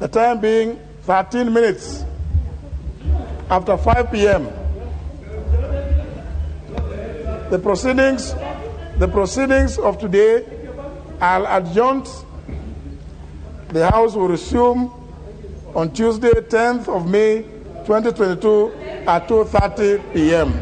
The time being 13 minutes after 5 p.m. The proceedings of today are adjourned. The House will resume on Tuesday, 10th of May, 2022 at 2:30 p.m.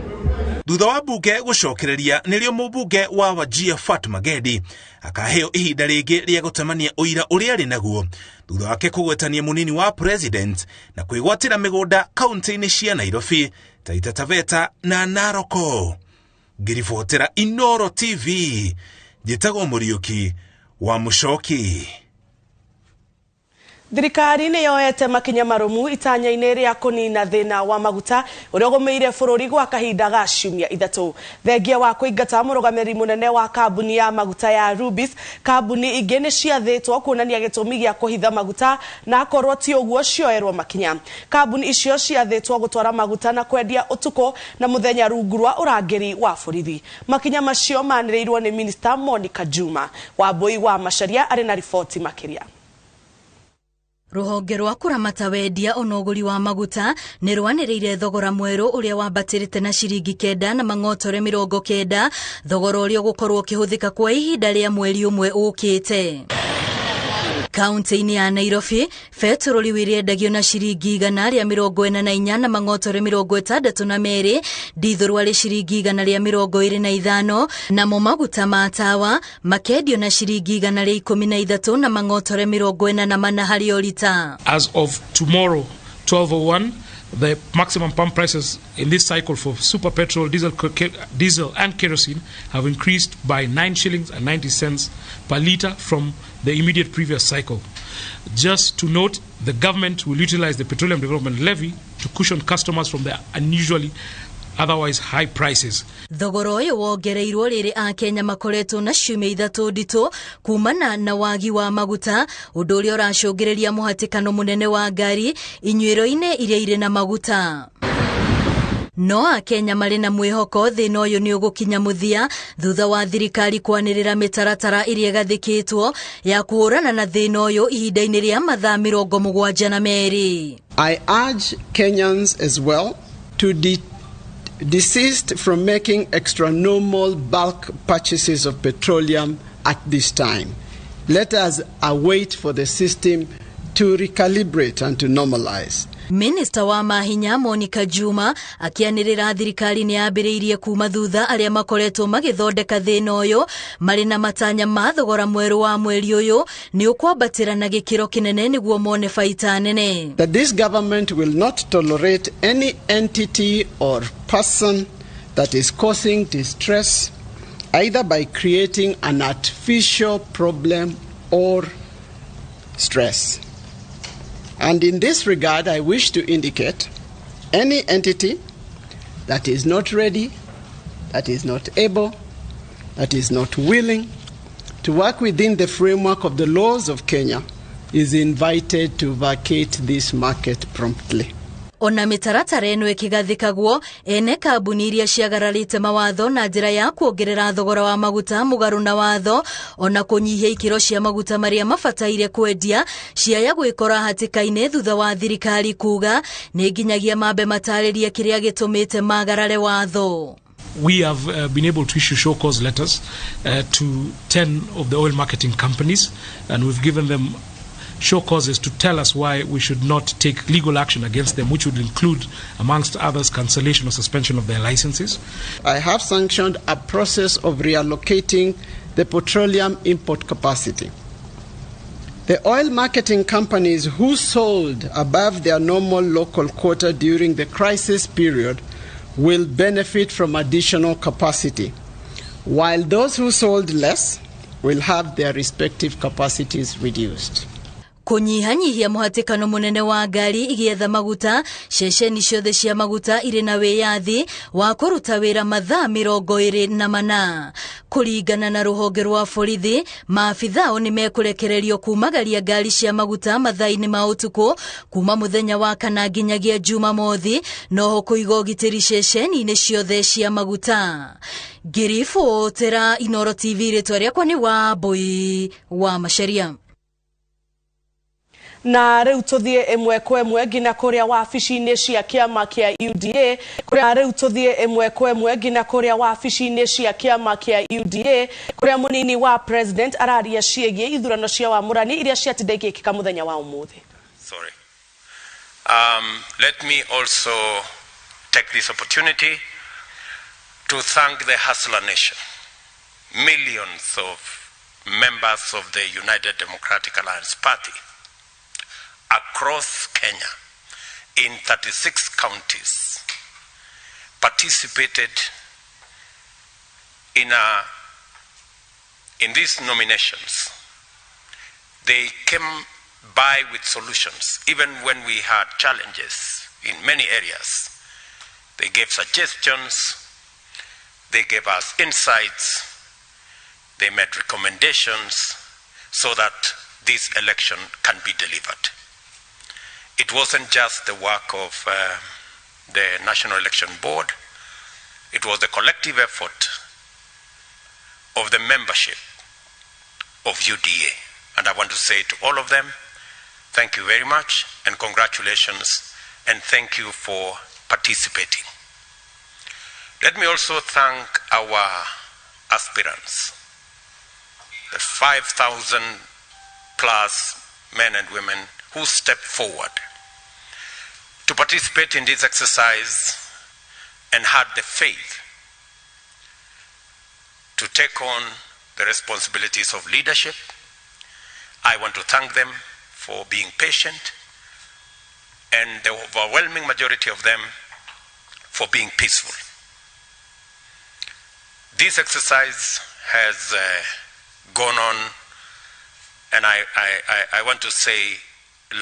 Thutha wa mbunge gũcokereria, nĩrĩo mũmbunge wa Wajir Fatuma Gedi akaheo ihinda rĩngĩ rĩa gũtemania ũira ũrĩa arĩ naguo thutha wake kũgwetania mũnini wa president na kwĩgwatĩra mĩgũnda kaunti-inĩ cia Nairobi, Taita Taveta na Naroko. Ngĩribotera Inoro TV, njĩtagwo Mũriũki wa Mũcoki. Thirikari nĩ yoete makinya marũmu itanya-inĩ rĩa kũnina thĩna wa maguta ũrĩa ũgũmĩire bũrũri gwa kahinda ga ciumia 3. Thengia wa kũingata mũrũgamĩrĩri mũnene wa kambuni ya maguta ya Rubis, kambuni ingĩ nĩ ciathĩtwo kuonania gĩtũmi gĩa kũhitha maguta, na akorwo ti ũguo cioerwo makinya. Kambuni icio ciathĩtwo gũtwara maguta na kwendia ũtukũ na mũthenya rungu rwa ũrangĩri wa borithi. Makinya macio manĩrĩirwo nĩ Minista Monica Juma. Wambui wa Macharia arĩ na riboti makĩria. Rũhonge rwa kũramata wendia ona ũgũri wa maguta nĩ rwanĩrĩire thogora mwerũ ũrĩa wambatĩrĩte na ciringi 9.90, thogora ũrĩa ũgũkorwo ũkĩhũthĩka kwa ihinda rĩa mweri ũmwe ũkĩte. Kaunti-inĩ ya Nairobi, betũrũri wĩrĩendagio na ciringi 144.62, ndithũrũ arĩ ciringi 125, namo maguta ma tawa makendio na ciringi 113.44 harĩ o rita. As of tomorrow, 12:01, the maximum pump prices in this cycle for super petrol, diesel and kerosene have increased by 9 shillings and 90 cents per litre from the immediate previous cycle. Just to note, the government will utilize the Petroleum Development Levy to cushion customers from the unusually otherwise high prices. Thogora ũyũ wongereirwo rĩrĩ Akenya makoretwo na ciumia 3 nditũ kumana na wagi wa maguta, ũndũ ũrĩa ũracũngĩrĩria mũhatĩkano mũnene wa ngari inyuĩro-inĩ iria irĩ na maguta. No Akenya marĩ na mwĩhoko thĩna ũyũ nĩ ũgũkinya mũthia thutha wa thirikari kwanĩrĩra mĩtaratara ĩrĩa ĩgathĩkĩtwo ya kũhũrana na thĩna ũyũ ihinda-inĩ rĩa mathaa 72. I urge Kenyans as well to desist from making extra normal bulk purchases of petroleum at this time. Let us await for the system to recalibrate and to normalize. Minista wa mahinya Monica Juma akĩanĩrĩra thirikari nĩ yambĩrĩirie kuma thutha arĩa makoretwo magĩthondeka thĩna ũyũ, marĩ na matanya ma thogora mwerũ wa mweri ũyũ nĩ ũkwambatĩra na gĩkĩro kĩnene nĩguo mone baita nene. That this government will not tolerate any entity or person that is causing distress either by creating an artificial problem or stress. And in this regard, I wish to indicate any entity that is not ready, that is not able, that is not willing to work within the framework of the laws of Kenya is invited to vacate this market promptly. Ona mĩtaratara ĩno ĩkĩgathĩkagwo, ene kambuni iria ciagararĩte mawatho na njĩra ya kuongerera thogora wa maguta mũgarũ na watho ona kũnyihia ikĩro cia maguta marĩa mabataire kwendia ciaya gwĩkora hatĩka-inĩ thutha wa thirikari kuga nĩ nginyagia mambe matarĩrie kĩrĩa gĩtũmĩte magarare watho. We have been able to issue show cause letters to 10 of the oil marketing companies, and we've given them show causes to tell us why we should not take legal action against them, which would include, amongst others, cancellation or suspension of their licenses. I have sanctioned a process of reallocating the petroleum import capacity. The oil marketing companies who sold above their normal local quota during the crisis period will benefit from additional capacity, while those who sold less will have their respective capacities reduced. Kũnyihanyihia mũhatĩkano mũnene wa ngari igĩetha maguta, ceceni ciothe cia maguta irĩ na wĩyathi wa kũruta wĩra mathaa 24. Kũringana na rũhonge rwa borithi, maabithao nĩ mekũrekererio kumagaria ngari cia maguta mathaa-inĩ ma ũtukũ kuma mũthenya wa kana nginyagia Jumamothi, noho kũiga ũgitĩri ceceni-inĩ ciothe cia maguta. Ngĩribotera Inoro TV, rĩtwa rĩakwa nĩ Wambui wa Macharia. Na rĩu tũthiĩ ĩmwe kwa ĩmwe nginya kũrĩa wabici-inĩ cia kĩama kĩa UDA kũrĩa rĩu tũthiĩ ĩmwe kwa ĩmwe nginya kũrĩa wabici-inĩ cia kĩama kĩa UDA kũrĩa mũnini wa president araria ciĩgiĩ ithurano cia wamũrani iria ciatinda igĩkĩka mũthenya wa ũmũthĩ. Sorry. Let me also take this opportunity to thank the Hustler Nation, millions of members of the United Democratic Alliance Party across Kenya in 36 counties participated in these nominations. They came by with solutions, even when we had challenges in many areas. They gave suggestions, they gave us insights, they made recommendations so that this election can be delivered. It wasn't just the work of the National Election Board, it was the collective effort of the membership of UDA. And I want to say to all of them, thank you very much and congratulations, and thank you for participating. Let me also thank our aspirants, the 5,000 plus men and women who stepped forward to participate in this exercise and had the faith to take on the responsibilities of leadership. I want to thank them for being patient, and the overwhelming majority of them for being peaceful. This exercise has gone on, and I want to say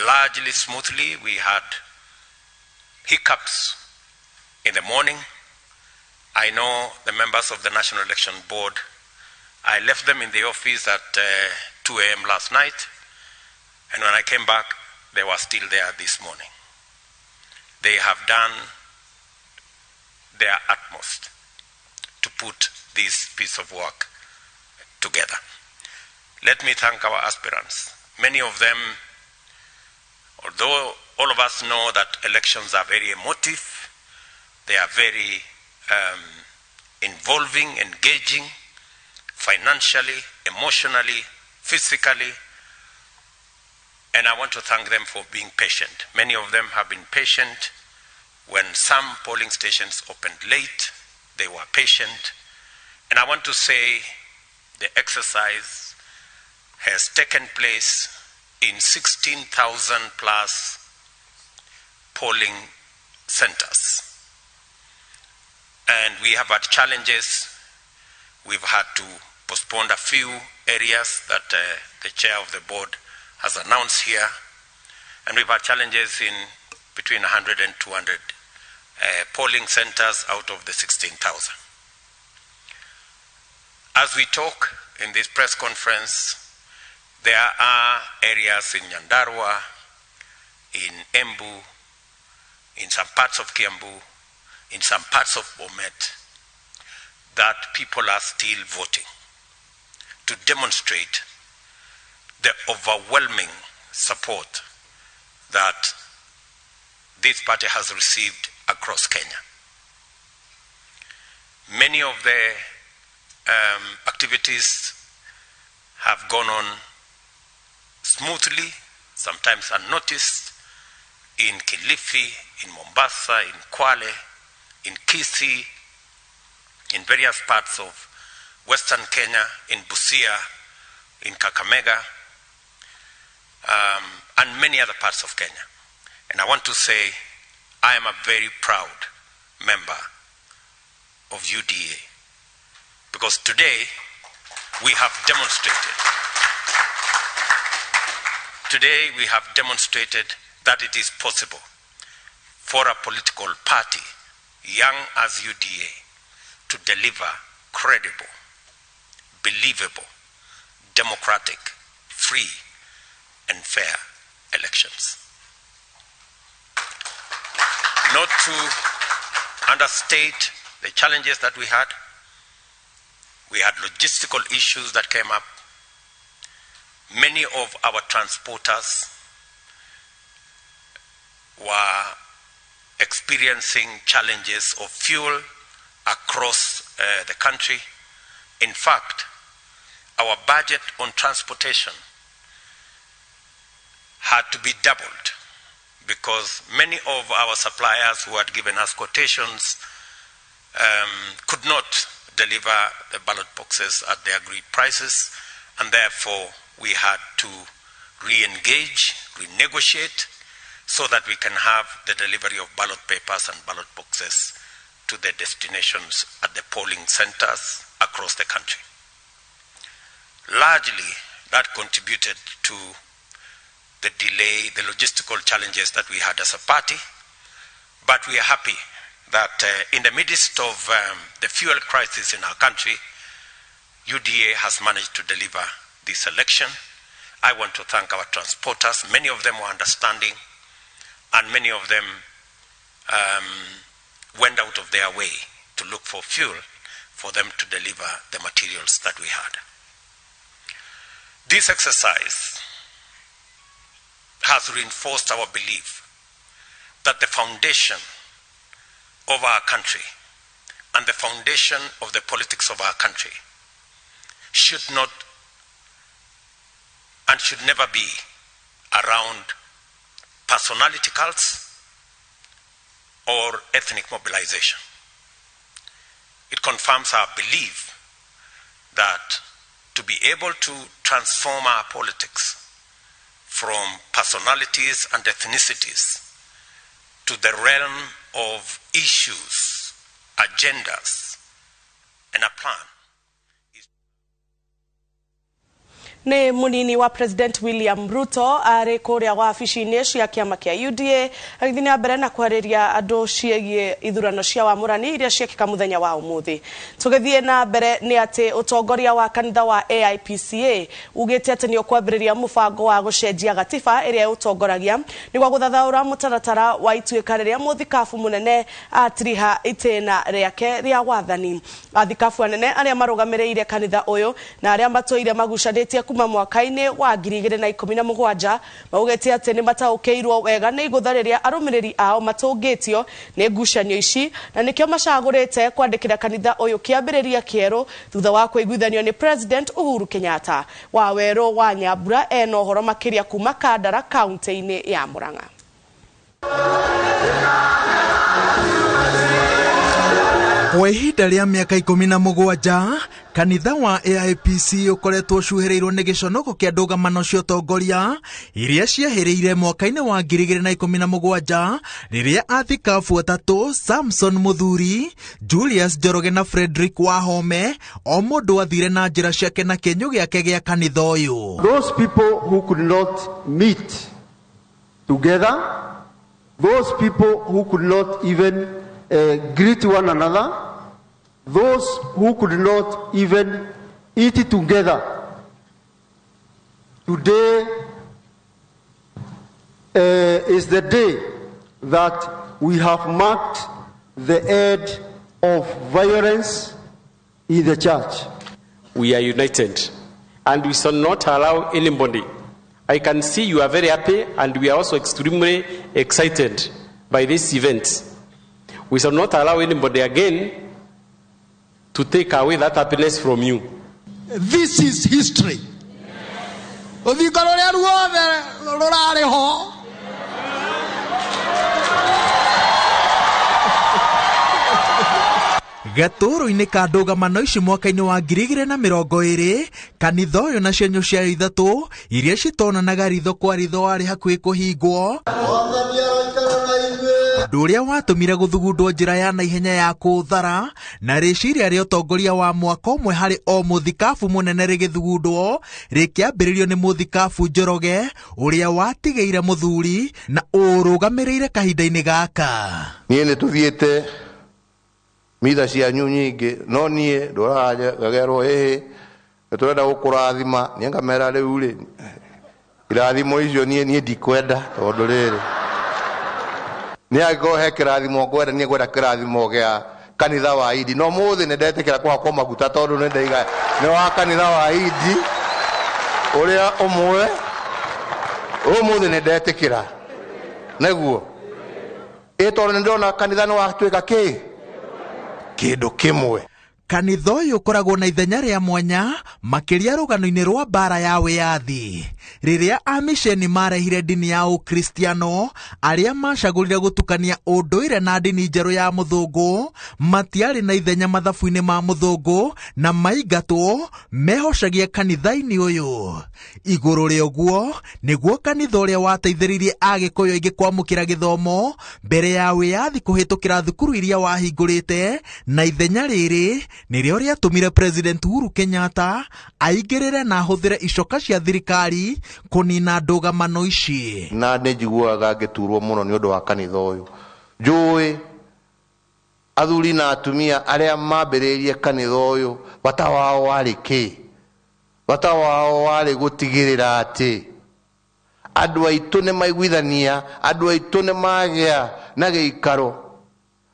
largely smoothly. We had hiccups in the morning. I know the members of the National Election Board, I left them in the office at 2 a.m. last night, and when I came back, they were still there this morning. They have done their utmost to put this piece of work together. Let me thank our aspirants. Many of them, although all of us know that elections are very emotive, they are very involving, engaging, financially, emotionally, physically, and I want to thank them for being patient. Many of them have been patient. When some polling stations opened late, they were patient. And I want to say the exercise has taken place in 16,000 plus polling centers. And we have had challenges. We've had to postpone a few areas that the chair of the board has announced here. And we've had challenges in between 100 and 200 polling centers out of the 16,000. As we talk in this press conference, there are areas in Nyandarua, in Embu, in some parts of Kiambu, in some parts of Bomet, that people are still voting to demonstrate the overwhelming support that this party has received across Kenya. Many of the activities have gone on smoothly, sometimes unnoticed, in Kilifi, in Mombasa, in Kwale, in Kisii, in various parts of Western Kenya, in Busia, in Kakamega, and many other parts of Kenya. And I want to say, I am a very proud member of UDA, because today we have demonstrated, that it is possible for a political party, young as UDA, to deliver credible, believable, democratic, free, and fair elections. Not to understate the challenges that we had. We had logistical issues that came up. Many of our transporters were experiencing challenges of fuel across the country. In fact, our budget on transportation had to be doubled because many of our suppliers who had given us quotations could not deliver the ballot boxes at the agreed prices, and therefore we had to re-engage, renegotiate, so that we can have the delivery of ballot papers and ballot boxes to the destinations at the polling centers across the country. Largely, that contributed to the delay, the logistical challenges that we had as a party, but we are happy that in the midst of the fuel crisis in our country, UDA has managed to deliver this election. I want to thank our transporters. Many of them were understanding, and many of them went out of their way to look for fuel for them to deliver the materials that we had. This exercise has reinforced our belief that the foundation of our country and the foundation of the politics of our country should not and should never be around personality cults or ethnic mobilization. It confirms our belief that to be able to transform our politics from personalities and ethnicities to the realm of issues, agendas, and a plan. Nĩ munini wa President William Ruto arĩ kũrĩa wabici-inĩ cia kĩama kĩa UDA agĩthiĩ na mbere na kwarĩria andũ ciĩgiĩ ithurano cia wamũrani iria ciekĩka mũthenya wa ũmũthĩ. Tũgĩthiĩ na mbere nĩ atĩ ũtongoria wa kanitha wa AIPCA ugĩte atĩ nĩ ũkwambĩrĩria mũbango wa gũcenjia gatiba ĩrĩa ĩũtongoragia nĩguo gũthathaũra mũtaratara wa ituĩka rĩrĩa mũthikabu mũnene atiriha itĩna rĩake rĩa wathani. Athikabu anene arĩa marũgamĩrĩire kanitha ũyũ na arĩa matũire magucanĩtie kuma mwaka-inĩ wa 2017 maugĩte atĩ nĩ mataũkĩirwo wega nĩ igũtha rĩrĩa arũmĩrĩri ao matũngĩtio nĩ ngucanio ici na nĩkĩo macagũrĩte kwandĩkĩra kanitha ũyũ kĩambĩrĩria kĩerũ thutha wa kũiguithanio nĩ President Uhuru Kenyatta. Wawerũ wa Nyambura ena ũhoro makĩria kuma Kandara kaunti-inĩ ya Murang'a. Kwa ihinda rĩa mĩaka 17 kanitha wa AIPC ũkoretwo ũcuhĩrĩirwo nĩ gĩconoko kĩa ndũgamano cia ũtongoria iria ciahĩrĩire mwaka-inĩ wa 2017 rĩrĩa athikabu atatũ Samson Muthuri, Julius Njoroge na Frederick Wahome o mũndũ athire na njĩra ciake na kĩenyũ gĩake gĩa kanitha ũyũ. Those people who could not meet together, those people who could not even greet one another, those who could not even eat together. Today is the day that we have marked the end of violence in the church. We are united and we shall not allow anybody. I can see you are very happy and we are also extremely excited by this event. We shall not allow anybody again to take away that happiness from you. This is history. Gatũrũ-inĩ ka ndũgamano ici mwaka-inĩ wa 2020 kanitha ũyũ na cienyũ ciayo ithatũ iria citonanaga ritho kwa ritho warĩ hakuhĩ kũhingwo, ũndũ ũrĩa watũmire gũthugundwo njĩra ya naihenya ya kũũthara na rĩciria rĩa ũtongoria wa mwaka ũmwe harĩ o mũthikabu mũnene rĩgĩthugundwo rĩkĩambĩrĩrio nĩ mũthikabu Njoroge ũrĩa watigĩire Mũthuri na ũrũgamĩrĩire kahinda-inĩ gaka. Niĩ nĩ tũthiĩte mitha cianyu nyingĩ no niĩ ndoraga ngagerwo ĩhĩ nĩ tũrenda gũkũrathima niĩ ngamera rĩu rĩ irathimo icio niĩ ndikwenda tondũ rĩrĩ nĩ angĩkorwo he kĩrathimo ngwenda niĩ ngwenda kĩrathimo gĩa kanitha wa Idi no mũthĩ nĩ ndetĩkĩra kũhakwo maguta tondũ nĩ ndaiga nĩ wa kanitha wa Idi ũrĩa ũmwe ũmũthĩ nĩ ndetĩkĩra nĩguo. Ĩ tondũ nĩ ndĩrona kanitha nĩ watuĩka kĩ kĩndũ kĩmwe. Kanitha ũyũ ũkoragwo na ithenya rĩa mwanya makĩria rũgano-inĩ rwa mbara ya wĩyathi. Rĩrĩa amisheni marehire ndini ya Ũkristiano, arĩa macagũrire gũtukania ũndũire na ndini njerũ ya mũthũngũ matiarĩ na ithenya mathabu-inĩ ma mũthũngũ na maingatwo mehocagia kanitha-inĩ ũyũ. Igũrũ rĩa ũguo nĩguo kanitha ũrĩa wateithĩrĩirie Agĩkũyũ aingĩ kwamũkĩra gĩthomo mbere ya wĩyathi kũhĩtũkĩra thukuru iria wahingũrĩte, na ithenya rĩrĩ nĩrĩo rĩatũmire President Uhuru Kenyatta aingĩrĩre na ahũthĩre icoka cia thirikari kũnina ndũgamano ici. Na nĩ njiguaga ngĩturwo mũno nĩ ũndũ wa kanitha ũyũ. Njũĩ athuri na atumia arĩa mambĩrĩirie kanitha ũyũ bata wao warĩ kĩ? Bata wao warĩ gũtigĩrĩra atĩ andũ aitũ nĩ maiguithania, andũ aitũ nĩ magĩa na gĩikaro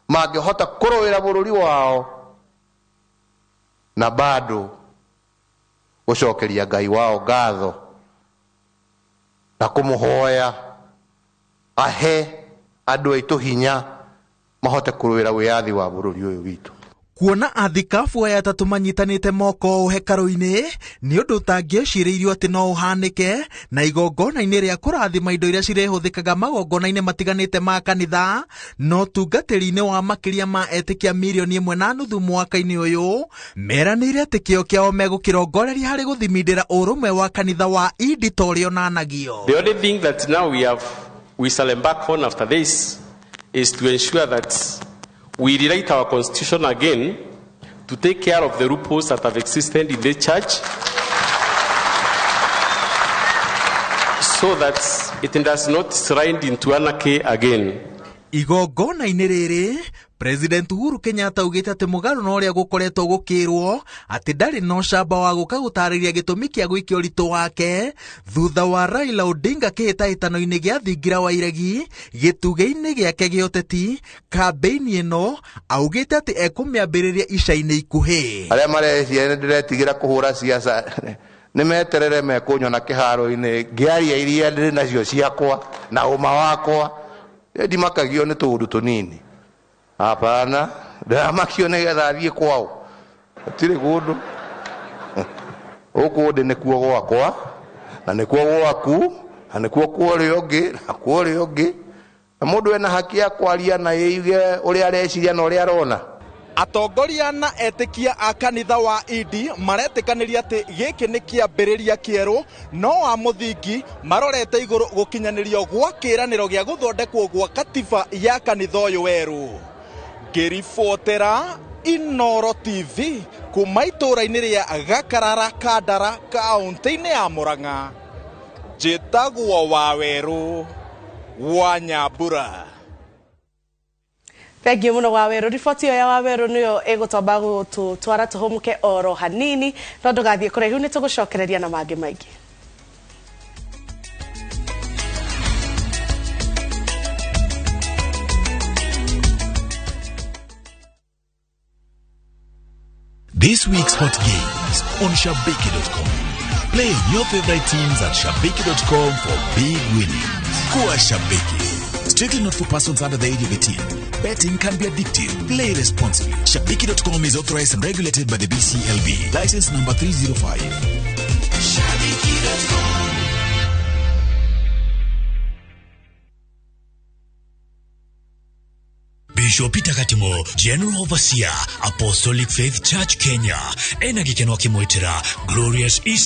mangĩhota kũrũĩra bũrũri wao na bado gũcokeria Ngai wao ngatho na kũmũhoya ahe andũ aitũ hinya mahote kũrũĩra wĩyathi wa bũrũri ũyũ witũ. Kuona athikabu aya atatũ manyitanĩte moko hekarũ-inĩ nĩ ũndũ ũtangĩecirĩirio atĩ no ũhanĩke, na igongona-inĩ rĩa kũrathima indo iria cirĩhũthĩkaga magongona-inĩ matiganĩte ma kanitha na ũtungatĩri-inĩ wa makĩria ma etĩkia 1.5 milioni mwaka-inĩ ũyũ, meranĩire atĩ kĩo kĩao megũkĩrongoreria harĩ gũthimindĩra ũrũmwe wa kanitha wa Indi ta ũrĩa ũnanagio. The only thing that now we shall embark on after this is to ensure that we rewrite our constitution again to take care of the loopholes that have existed in the church so that it does not slide into anarchy again. Igongona-inĩ rĩrĩ President Uhuru Kenyatta augĩte atĩ mũgarũ na ũrĩa gũkoretwo gũkĩrwo atĩ ndarĩ na ũcamba wa gũka gũtarĩria gĩtũmi kĩa gũikia ũritũ wake thutha wa Raila Odinga kĩhĩtahĩtano-inĩ gĩa thingira wa iregi gĩtugĩ-inĩ gĩake gĩa ũteti, kambĩini ĩno augĩte atĩ ekũmĩambĩrĩria ica-inĩ ikuhĩ. Arĩa mareciria nĩ ndĩretigĩra kũhũra siasa nĩ meterere mekũnyona kĩharo-inĩ ngĩaria iria ndĩrĩ nacio ciakwa na ũma wakwa. Ndimakagio nĩ tũũndũ tũnini. Hapana, ndĩramakio nĩgetha thiĩ kwao. Hatirĩ kũndũ. Gũkũ ndĩ nĩkuo gwakwa, na nĩkuo gwaku, na nĩkuo kwa ũrĩa ũngĩ, na kwa ũrĩa ũngĩ. Na mũndũ ena haki ya kwaria na eiuge ũrĩa areciria na ũrĩa arona. Atongoria na etĩkia a kanitha wa Indi maretĩkanĩria atĩ gĩkĩ nĩ kĩambĩrĩria kĩerũ no wa mũthingi marorete igũrũ gũkinyanĩrio gwa kĩĩranĩro gĩa gũthondekwo gwa katiba ya kanitha ũyũ werũ. Ngĩribotera Inoro TV kuma itũũra-inĩ rĩa Gakarara Kandara kaũntĩ-inĩ ya Murang'a, njĩtagwo Wawerũ wa Nyambura. Thengiũ mũno Wawerũ. Riboti ĩyo ya Wawerũ nĩyo ĩgũtwamba gũtũtwara tũhũmũke oro hanini, no ndũgathiĩ kũraihu nĩ tũgũcokereria na mangĩ maingĩ. This week's hot games on Shabiki.com. Play your favorite teams at Shabiki.com for big winnings. Kuwa Shabiki. Strictly not for persons under the age of 18. Betting can be addictive. Play responsibly. Shabiki.com is authorized and regulated by the BCLB. License number 305. Shabiki.com. Bishop Peter Katimo, General Overseer, Apostolic Faith Church Kenya, ena gĩkeno akĩmwĩtĩra Glorious East